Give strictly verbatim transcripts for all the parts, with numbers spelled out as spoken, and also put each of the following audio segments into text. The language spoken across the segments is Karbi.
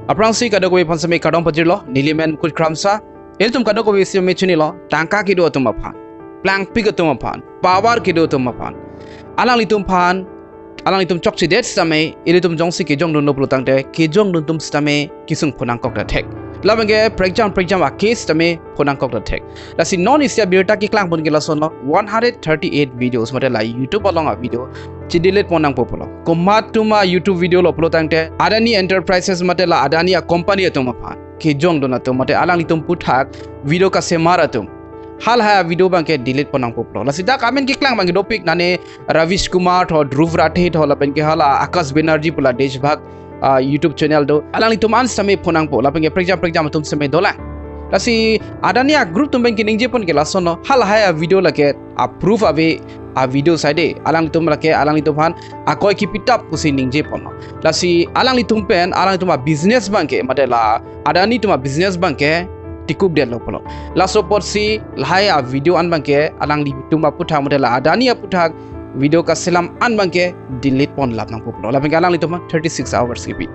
Aphrangsi kadokave aphan sitame kardom pajirlo, neli men Mukut Kramsa. Ilitum kadokave sitame chinilo, tangka kedo atum aphan, plangpik atum aphan, power kedo atum aphan. Alanglitum aphan, alanglitum chokchedet sitame, ilitum jongsi kejongdunlo pulo tangte, kejongdun atum sitame kesung phonangkok ta thek. Labangke prekjam prekjam a-case sitame phonangkok ta thek. Lasi non isi abirta keklang pon ke lasonlo, one hundred thirty-eight videos mate la YouTube along a-video chi-delete pon nangpo pulo. Komat atum a-YouTube video lo pulo tangte, Adani Enterprises mate la Adani a-company atum aphan kejongdun atum mate alanglitum aphuthak video kasemar atum, halahai a-video abangke delete pon nangpo pulo. Lasi dak amen keklang abangke dopik, nane Ravish Kumar tho, Dhruv Rathore tho, lapenke hala Akash Banerjee pu la Deshbhakt, ah, YouTube channel do. Alanglitum an sitame phonangpo, lapenke prekjam prekjam atum sitame dolang. Lasi Adani a-group atum pen keningje pon ke lasonlo, halahai a-video lake a-proof ave, a-video side alanglitum lake alanglitum aphan akoi kepitap pusi ningje ponlo. Lasi alanglitum pen alanglitum a-business abangke mate la Adani atum a-business abangke tikuk detlo pulo. Laso apotsi lahai a-video an abangke alanglitum aphuthak mate la Adani aphuthak video kaselam an abangke delete pon lap nangpo pulo. Lapenke alanglitum aphan thirty-six hours kipi.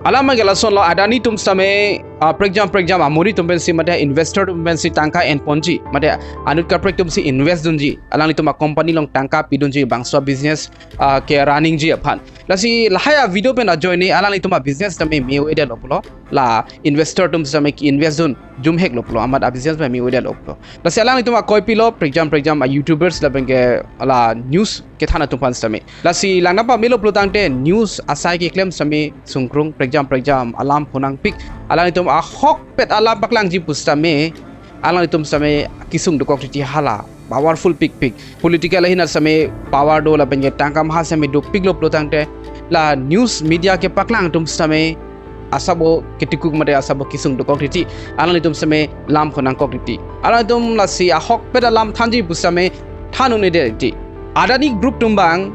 Alam abangke lasonlo, Adani atum sitame, ah, prekjam prekjam amuri atum pensi mate investor atum pensi tangka en ponji, mate anut kaprek atum si invest dunji, alanglitum a-company along tangka pidunji, bangso a-business, ah, ke runningji aphan. Lasi lahai a-video pen ajoine alanglitum a-business sitame me-o-edetlo pulo. La investor atum sitame ke-invest dun jumheklo pulo, amat a-business sitame me-o-edetlo pulo. Lasi alanglitum akoi pilo, prekjam prekjam a-YouTubers lapenke la news kethan atum aphan sitame. Lasi langdam pamelo pulo tangte news asai keklem sitame sungkrung, prekjam prekjam alam phonangpik, alanglitum ahokpet alam paklangji pu sitame, alanglitum sitame kesung dokok titi, hala powerful pikpik. Political ahin sitame power do lapenke tangka maha sitame dopiklo pulo tangte, la news media kepaklang atum sitame asabo ketikuk mate asabo kesung dokok titi, alanglitum sitame lam phonangkok titi. Alanglitum lasi ahokpet alam thanji pu sitame than un-edet titi. Adani group atum abang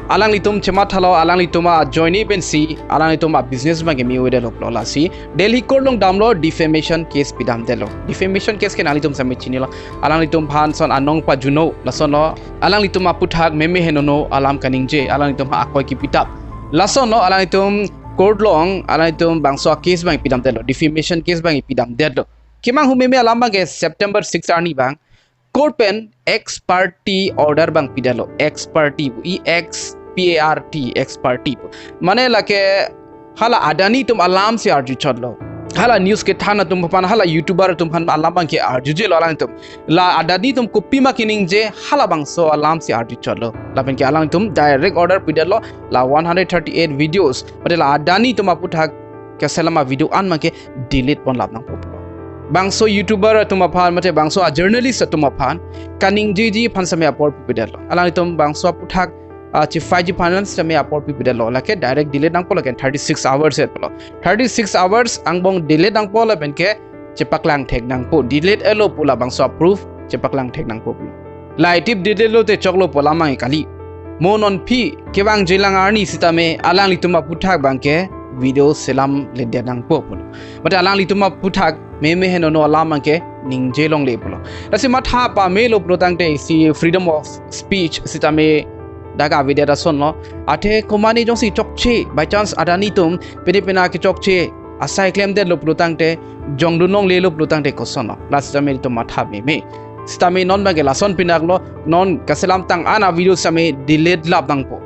alanglitum chemathalo, alanglitum ajoine pensi alanglitum a-business abangke me-o-edetlo pulo. Lasi Delhi court along damlo, defamation case pidamdetlo. Defamation case ke nanglitum sitame chinilo. Alanglitum aphan son anong pajuno, lasonlo, alanglitum aphuthak meme henono alam kaningje, alanglitum aphan akoi kepitap. Lasonlo, alanglitum court along alanglitum bangso a-case abang pidamdetlo, defamation case abang pidamdetlo. Kemanghu meme alam abangke September six arni abang court pen ex parte order abang pidetlo, ex parte, E X P A R T, ex parte. Mane lake hala Adani atum alam si arjuchotlo. Hala news kethan atum aphan, hala YouTuber atum aphan alam abangke arjujelo alanglitum. La Adani atum kopima keningje, hala bangso alam si arjuchotlo. Lapenke alanglitum direct order pidetlo, la one hundred thirty-eight videos mate la Adani atum aphuthak kaselam a-video an abangke delete pon lap nangpo pulo. Bangso YouTuber atum aphan mate bangso a-journalist atum aphan kaningjeji aphan sitame apor pipedetlo. Alanglitum bangso aphuthak, ah, chiphaiji aphan sitame apor pipedetlo. Lake direct delete nangpo, lake thirty-six hours et pulo. Thirty-six hours angbong delete nangpo lapenke chepaklang thek nangpo. Delete etlo pu labangso a-proof chepaklang thek nangpo pulo. Lahai tip delete lo te choklo pu alam abang kali. Mo non aphi kevangjilang arni sitame alanglitum aphuthak abangke video selamledet nangpo pulo. Mate alanglitum aphuthak meme henono alam abangke ningje longle pulo. Lasi matha pamelo pulo tangte isi freedom of speech sitame dak avedet asonlo. Athe komatne jongsi chokche, by chance Adani atum pede pena kechokche asai klemdetlo pulo tangte, jongdun longlelo pulo tangte kosonlo. Lasi sitame itum matha meme. Sitame non abangke lason pinaklo, non kaselam tang an a-video sitame delete lap nangpo.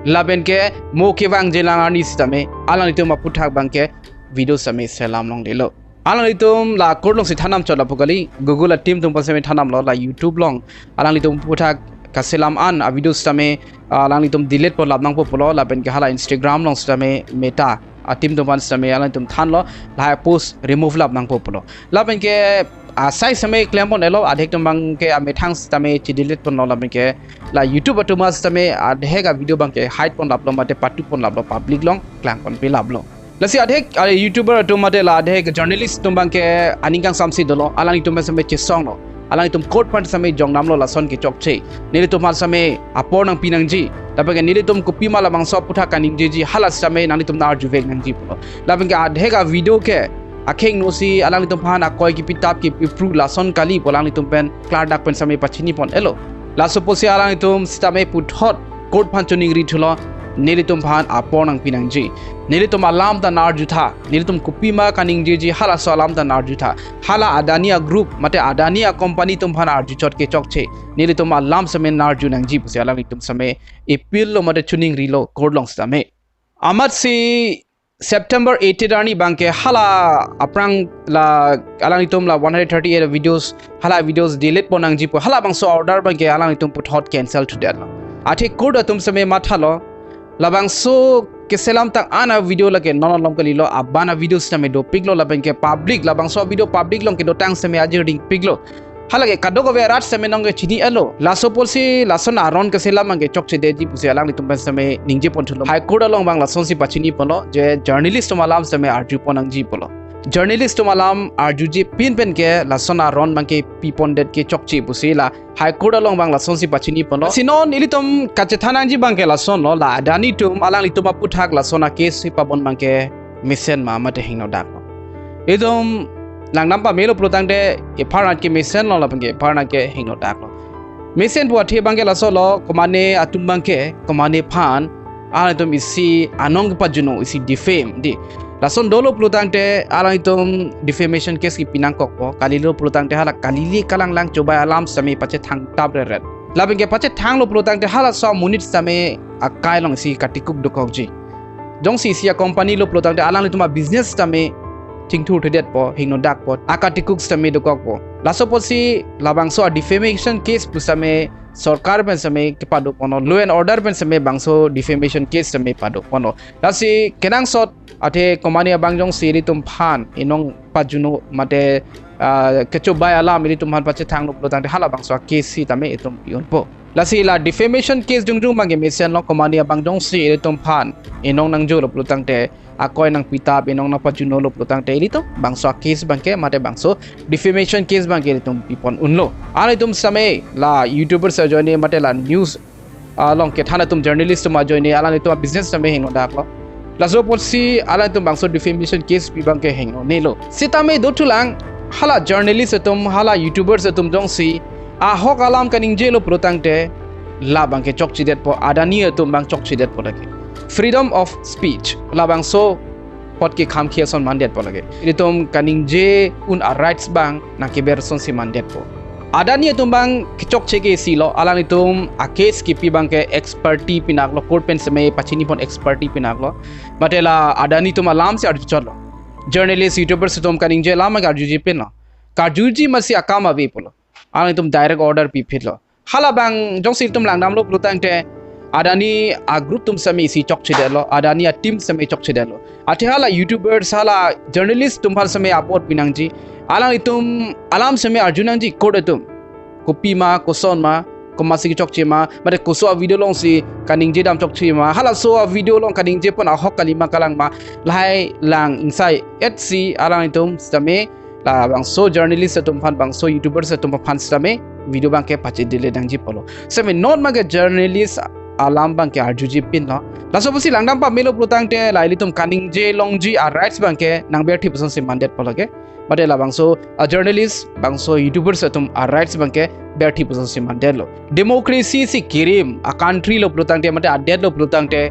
Lapenke mo kevangjilang arni sitame alanglitum aphuthak abangke video sitame selam longlelo. Alanglitum la court alongsi than damchot lapu kali, Google a-team atum aphan sitame than damlo, la YouTube along alanglitum aphuthak kaselam an a-video sitame, ah, alanglitum delete pon lap nangpo pulo, lapenke hala Instagram along sitame Meta a-team atum aphan sitame alanglitum thanlo, lahai post remove lap nangpo pulo. Lapenke asai sitame klempon-etlo, adhek atum abangke amethang sitame chi-delete ponlo, lapenke la YouTube atum sitame adhek a-video abangke hide pon laplo mate patu pon laplo, public along klang ponpe laplo. Lasi adhek, ah, YouTuber atum mate la adhek journalist atum abangke aning kangsamsi dolo, alanglitum sitame chesonglo. Alanglitum court aphan sitame jong damlo lason kechokche. Nelitum aphan sitame apor nangpi nangji. Lapenke nelitum kopima labangso aphuthak kaningjeji, hala sitame nanglitum nang-arjuvek nangji pulo. Lapenke adhek a-video ke akhengno si alanglitum aphan akoi kipi tap kipi pru lason kali pu alanglitum pen klardak pen sitame pachini pon-etlo. Laso apotsi alanglitum sitame puthot court aphan choningri thulo. nelitum aphan apor nangpi nangji. Nelitum alam ta nang-arjutha. Nelitum kopima kaningjeji halaso alam ta nang-arjutha. Hala Adani a-group mate Adani a-company atum aphan arjuchot ke chokche. Nelitum alam sitame nang-arju nangji pusi alanglitum sitame appeal lo mate choningrilo court along sitame. Amatsi September eighteen arni abangke hala aphrang la alanglitum la one hundred thirty-eight videos, hala videos delete pon nangji pu halabangso order abangke alanglitum puthot cancel thudetlo. Athe court atum sitame mathalo, labangso keselam tang an a-video lake non along kalilo, aban a-video sitame dopiklo, labangke public, labangso video public along kedotang sitame ajir dingpiklo. Halake kadokave arat sitame nonke chini-etlo. Laso apotsi lason aron keselam abangke chokchedetji pusi alanglitum pen sitame ningje pon thulo. High Court along abang lasonsi pachini ponlo je journalist atum alam sitame arju pon nangji pulo. Journalist atum alam arjuji pin pen ke lason aron abangke pi pondet ke chokche pusi la High Court along abang lasonsi pachini ponlo. Si non ilitum kachethan nangji abangke lasonlo, la Adani atum alanglitum aphuthak lason a-case si pabon abangke mesen ma mate hingno daklo. Itum langdam pamelo pulotangte epharnat ke mesenlo, labangke epharnat ke hingno daklo. Mesen pu athe abangke lasonlo, komane atum abangke, komane aphan alanglitum isi anong kepajuno, isi defame dei. Lason dolo pulotangte alanglitum defamation case kipi nangkokpo, kalilo pulotangte hala kalile kalanglang chobai alam sitame pachethang tap reret. Labangke pachethanglo pulotangte halaso amonit sitame akai along isi katikuk dokokji. Jongsi isi a-company lo pulotangte alanglitum a-business sitame chingthur thudetpo, hingno dakpo, akatikuk sitame dokokpo. Laso apotsi labangso a-defamation case pu sitame sorkar pen sitame kepado ponlo, law and order pen sitame bangso defamation case sitame pado ponlo. Lasi kenangsot athe komane abang jongsi ilitum aphan inong pajuno mate, ah, kechobai alam ilitum aphan pachethanglo pulotangte halabangso a-case sitame itum pi-unpo. Lasi la defamation case jongjong abangke mesenlo, komane abang jongsi ilitum aphan inong nangjolo pulotangte, akoi nangpitap, inong nangpajunolo pulotangte ilitum bangso a-case abangke mate bangso defamation case abangke ilitum pi pon unlo. Alanglitum sitame la YouTubers ajoine mate la news along kethan atum, journalist atum ajoine alanglitum a-business sitame hingno daklo. Laso apotsi alanglitum bangso defamation case pi abangke hingnonelo. Sitame dothulang, hala journalist atum, hala YouTubers atum jongsi ahok alam kaningjelo pulotangte labangke chokchedetpo, Adani atum abang chokchedetpo lake. Freedom of speech labangso apot ke kham khia ason mandetpo lake. Ilitum kaningje un a-rights abang nangkeber asonsi mandetpo. Adani atum abang kechokche ke isilo, alanglitum a-case kipi abangke expert pinaklo, court pen sitame pachini pon expert pinaklo. Mate la Adani atum alamsi arjuchotlo. Journalist, YouTubers atum kaningje alam ke arjuji pinlo. Karjuji masi akam ave pulo. Alanglitum direct order piphitlo. Halabang jongsi itum langdamlo pulotangte Adani a-group atum sitame isi chokchedetlo, Adani a-team sitame chokchedetlo. Athe hala YouTubers, hala journalist atum aphan sitame apor pinangji. Alanglitum alam sitame arju nangji court atum. Kopima, koson ma, komatsi chokche ma, mate koso a-video alongsi kaningje dam chokche ma, halaso a-video along kaningje pon ahok kalima kalang ma, lahai lang ingsai-etsi alanglitum sitame labangso journalist atum aphan, bangso YouTubers atum aphan sitame video abangke pache-delete nangji pulo. Sitame non abangke journalist alam abangke arjuji pinlo. Laso apotsi langdam pamelo pulotangte la ilitum kaningje longji a-rights abangke nangberthip asonsi mandetpo lake. Mate labangso a-journalist, bangso YouTubers atum a-rights abangke berthip asonsi mandetlo. Democracy si kerim a-country lo pulotangte mate adet lo pulotangte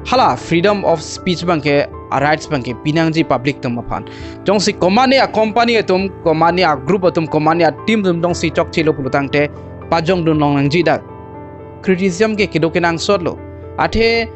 hala freedom of speech abangke, a-rights abangke pinangji public atum aphan. Jongsi komane a-company atum, komane a-group atum, komane a-team atum jongsi chokchelo pulotangte pajongdun long nangji dak. Criticism ke kedo kenangsotlo. Athe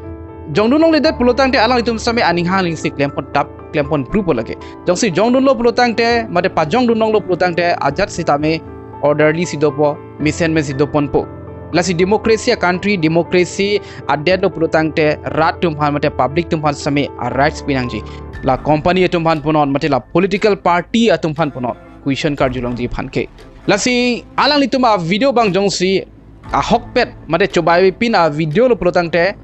jongdun longledet pulotangte alanglitum sitame aning hang alingsi klem pon tap, klem pon prupo lake. Jongsi jongdunlo pulotangte mate pajongdun longlo pulotangte ajat sitame orderly si dopo, mesen mesen si doponpo. Lasi democracy a-country, democracy adet lo pulotangte rat atum aphan mate public atum aphan sitame a-rights pinangji. La company atum aphan punon mate la political party atum aphan punon, question karjulongji aphan ke. Lasi alanglitum a-video abang jongsi ahokpet mate chobai pin a-video lo pulotangte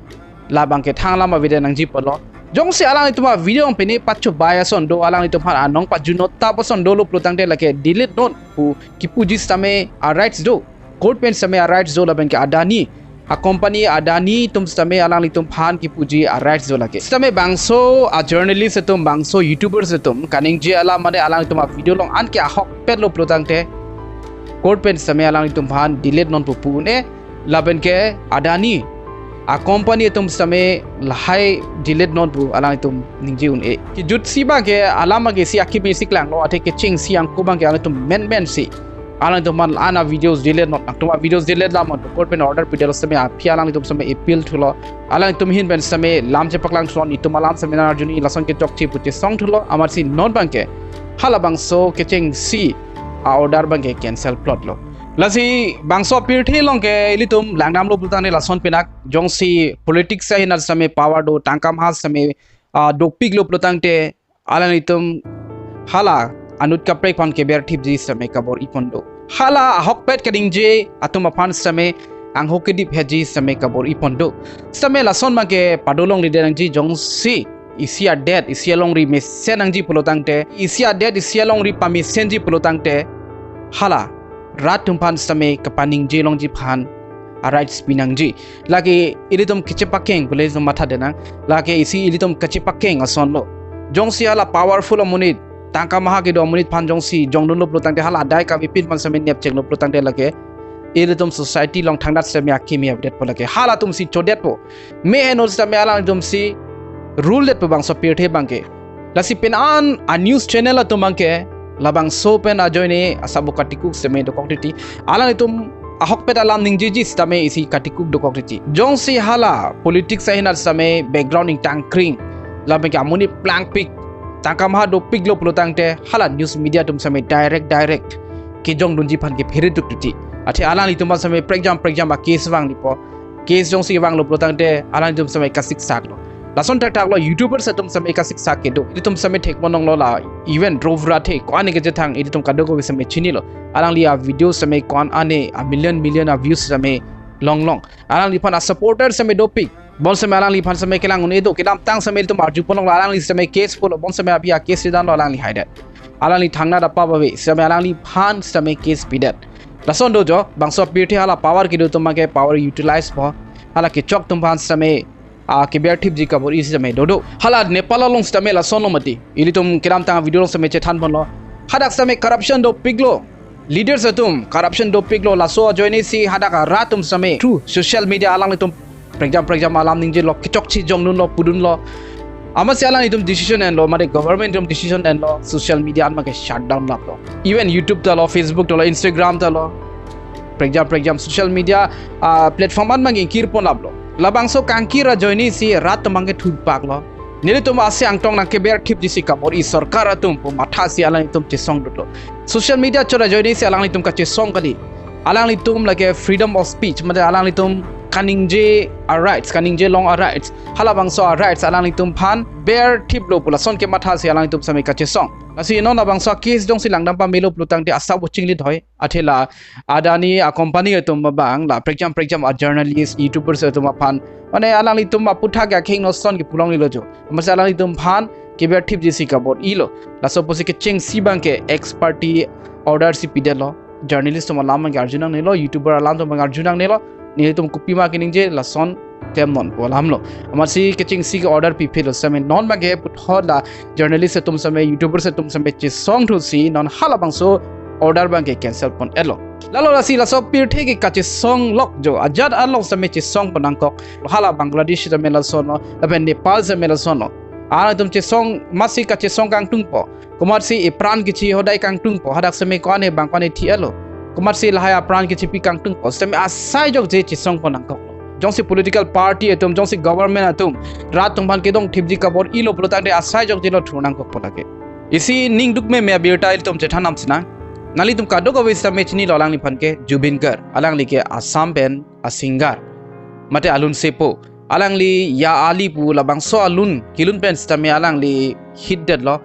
labangke thang alam avedet nangji pulo. Jongsi alanglitum a-video abang pine pachobai ason do, alanglitum aphan anong pajuno tap ason dolo pulotangte lake delete non pu kipuji sitame a-rights do. Court pen sitame a-rights do, labangke Adani a-company, Adani atum sitame alanglitum aphan kipuji a-rights do lake. Sitame bangso a-journalist atum, bangso YouTubers atum kaningje alam mate alanglitum a-video along anke ahokpet lo pulotangte court pen sitame alanglitum aphan delete non pu pu un-e, labangke Adani a company atum sitame lahai delayed not pu alangtum ningje un-e. Kejutsi abangke alam abangke isi akimi isi klanglo, athe kechengsi angko abangke alangtum menmensi alangtum aphan ana videos delayed not, nangtum a videos delayed lam on court pen order pidetlo sitame aphi alangtum sitame appeal thulo. Alangtum ahin pen sitame lam chepaklang thulo, netum alam sitame nang-arjuni, lason kechokche pu chesong thulo, amatsi non abangke halabangso kechengsi a order abangke cancel plotlo. Lasi bangso apirthe along ke ilitum langdamlo pulotangte lason pinak, jongsi politics ahin sitame power do, tangka maha sitame, ah, dopiklo pulotangte alanglitum hala anut kaprek aphan keber thipji sitame kabor-i pon do. Hala ahokpet kaningje atum aphan sitame angho kedip hetji sitame kabor-i pon do. Sitame lason abangke padolongledet nangji, jongsi isi adet, isi alongri mesen nangji pulotangte, isi adet, isi alongri pamesenji pulotangte, hala rat atum aphan sitame kapaningje longji aphan a rights pinangji. Lake ilitum kachepakeng pule ilitum matha detnang. Lake isi ilitum kachepakeng asonlo. Jongsi hala powerful amonit, tangka maha kedo amonit aphan jongsi jongdunlo pulotangte hala adai kavepin aphan sitame nepchenglo pulotangte lake ilitum society along thangnat sitame akimi avedetpo, lake halatumsi chodetpo. Me henlo sitame alangtumsi rule detpo bangso apirthe abangke. Lasi pen an a news channel atum abangke labangso pen ajoine asabo katikuk sitame dokok titi. Alanglitum ahokpet alam ningjeji sitame isi katikuk dokok titi. Jongsi hala politics ahin sitame background ingtangkring, labangke amonit plangpik, tangka maha dopiklo pulotangte hala news media atum sitame direct direct kejongdunji aphan kephere duk titi. Athe alanglitum aphan sitame prekjam prekjam a case vanglepo. Case jongsi vanglo pulotangte alanglitum sitame kasiksaklo. Lason thakthaklo, YouTubers atum sitame kasiksak kedo. Ilitum sitame thek mononglo la, even Dhruv Rathé, ko-an ne kechethang, ilitum kadokave sitame chinilo. Alangli a video sitame ko-an ane a million million a views sitame longlong. Alangliphan a supporter sitame dopik. Bonsitame alangliphan sitame kelang un-e do, kedamtang sitame ilitum arju ponlonglo, alangli sitame case pulo, bonsitame aphi a case danlo alangli haidet. Alangli thangnat apap ave, sitame alangliphan sitame case pidet. Lason do jo, bangso apirthe hala power kedo atum abangke power utilize po. Hala kechok atum aphan sitame, ah, keber thipji kabor-i sitame dodo. Hala Nepal along sitame lasonlo mati. Ilitum kedamtang video along sitame chethan ponlo. Hadak sitame corruption dopiklo. Leaders atum corruption dopiklo, laso ajoinesi hadak arat atum sitame through social media alanglitum prekjam prekjam alam ningjelo, kechokche jongdunlo, pudunlo. Amatsi alanglitum decision enlo, mate government atum decision enlo, social media an abangke shutdown laplo. Even YouTube talo, Facebook talo, Instagram talo, prekjam prekjam social media, ah, platform an abangke ingkir pon laplo. Labangso kangkir ajoinesi rat atum abangke thurpaklo. Nelitum ase angtong nangkeber thipjisi kabor-i sorkar atum pu mathasi alanglitum chesongdetlo. Social media chot ajoinesi alanglitum kachesong kali. Alanglitum lake freedom of speech, mate alanglitum kaningje a rights, kaningje long a rights, halabangso a rights alanglitum aphan ber thiplo pu lason kemathasi alanglitum sitame kachesong. Lasi non labangso a case jongsi langdam pamelo pulotangte asap uchinglit hoi. Athe la Adani a company atum abang la prekjam prekjam a journalist, YouTubers atum aphan, mane alanglitum aputhak akheng noson kepulonglelo jo. Amatsi alanglitum aphan keber thipjisi kabor-ilo. Laso pusi kechengsi abangke ex parte order si pidetlo. Journalist atum alam abangke arju nangnelo, YouTuber alam atum abang arju nangnelo. Nelitum kopima keningje lason klem non pu alamlo. Amatsi kechengsi ke order piphelo sitame non abangke puthot la journalist atum sitame, YouTubers atum sitame chesongthusi non halabangso order abangke cancel pon-etlo. Lalo lasi laso apirthe ke kachesong lok jo, ajat along sitame chesong pon nangkok. Hala Bangladesh sitame lasonlo, lapen Nepal sitame lasonlo. Alangtum chesong, amatsi kachesong kangtungpo. Komatsi epran kechi hodai kangtungpo, hadak sitame ko-an ne bang ko-an ne thi-etlo. Komatsi lahai apran kechipi kangtungpo, sitame asai jokje chesong pon nangkoklo. Jongsi political party atum, jongsi government atum rat atum aphan kedong thipji kabor-ilo pulotangte asai jokjelo thur nangkokpo lake. Isi ning dukmeme abirta ilitum chethan nam sinang. Nanglitum kadokave sitame chinilo alangliphan ke, Zubeen Garg, alangli ke Assam pen a singer, mate alun sepo. Alangli Ya Ali pu labangso alun kelun pen sitame alangli hit detlo.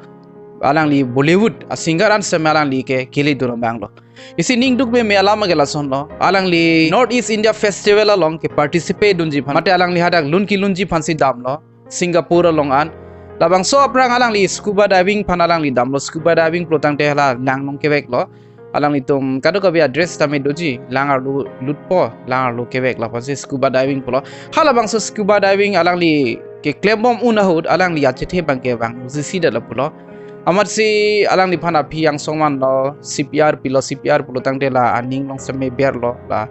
Alangli Bollywood a singer an sitame alangli ke keledun abanglo. Isi ning dukmeme alam ke lasonlo. Alangli North East India Festival along ke participate dunji aphan, mate alangli hadak lun kelunji aphansi damlo Singapore along an. Labangso aphrang alangli scuba diving aphan alangli damlo. Scuba diving pulotangte hala lang along keveklo. Alanglitum kadokave a dress tame doji, lang arlo lutpo, lang arlo kevek, laphansi scuba diving pulo. Halabangso scuba diving alangli keklembom un ahut alangli achethe abangke vang sisi detlo pulo. Amatsi alangliphan aphi angsong vanlo, C P R pilo, C P R pulotangte la aning along sitame berlo, la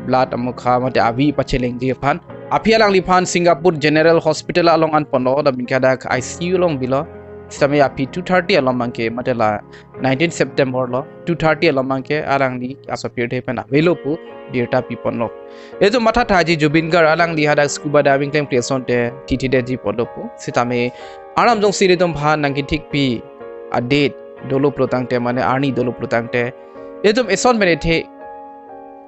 blood amokha mate avi pachelengji aphan. Aphi alangliphan Singapore General Hospital along an ponlo, lapen ke hadak I C U along bilo. Sitame aphi two thirty along abangke, mate la nineteen September lo, two thirty along abangke alangli aso pirthe pen avelo pu birta piponlo. Itum matha thaji Zubeen Garg alangli hadak scuba diving klem klem asonte thithidetji ponlo pu. Sitame aram jongsi ilitum aphan nangkethikpi a-date dolo pulo tangte, mane arni dolo pulo tangte, itum eson pen ethe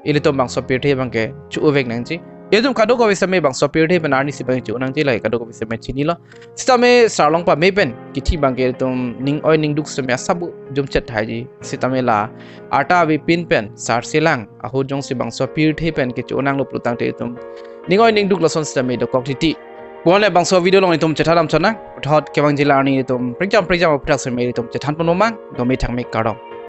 ilitum bangso pirthe abangke cho-ovek nangji. Itum kadokave sitame bangso pirthe pen arni si abang cho-o nangji, lahai kadokave sitame chinilo. Sitame sarlong pame pen kithi abangke itum ning oi ning duk sitame asap jumchet thaji. Sitame la arta avepin pen sarsilang ahut jongsi bangso pirthe pen kecho-o nanglo pulo tangte itum ning oi ning duk lason sitame dokok titi. Bonle bangso video along itum chethan dam chonang. Puthot kevangji la arni itum pringjam pringjam aphuthak sitame itum chethan pon bomang. Domi thangmi kardom.